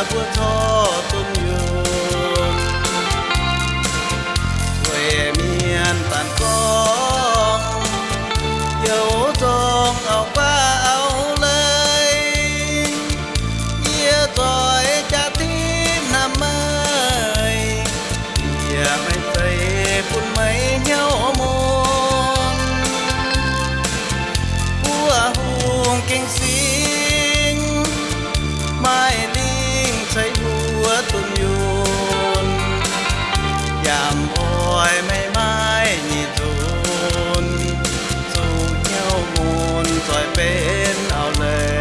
mbuo corc dunh yunh. Zueiz mienh zanc gorngv, youc zorng auv-guaav auv-leiz, yie zoix jaax-dimv hnamv meih, yie maiv zeiz bun meih hnyouv mun. Buov hungh gengh singx, maaih lingh ceix mbuo dunh yunh. Yaac oix meih maaih nyic nzunc, zuqc hnyouv mun zoih benx auv-leiz.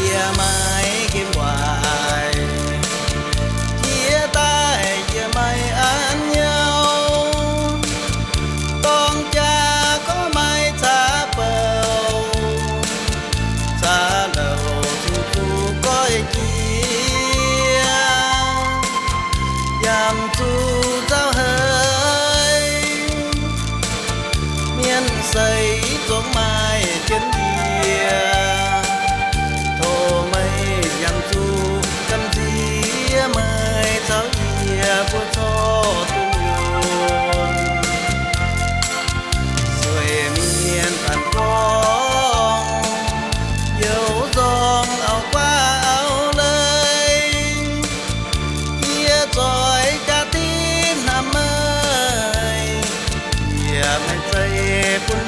Yie maiv nqemh waaic, jiex daaih yie maiv an nyauv. Dorng jaa gorngv maaih caax bouh, caax louc zuqc zuqc goiv jiex, yaac zuqc nzauh heix. Mienh seix zungv maaih jienv yie, tov meih yaac zuqc gamh nziex meih caux yie mbuo corc dunh yunh. Zueiz mienh zanc gorngv, youc zorng auv-guaav auv-leiz, yie zoix jaax-dimv hnamv meih, yie maiv zeiz bun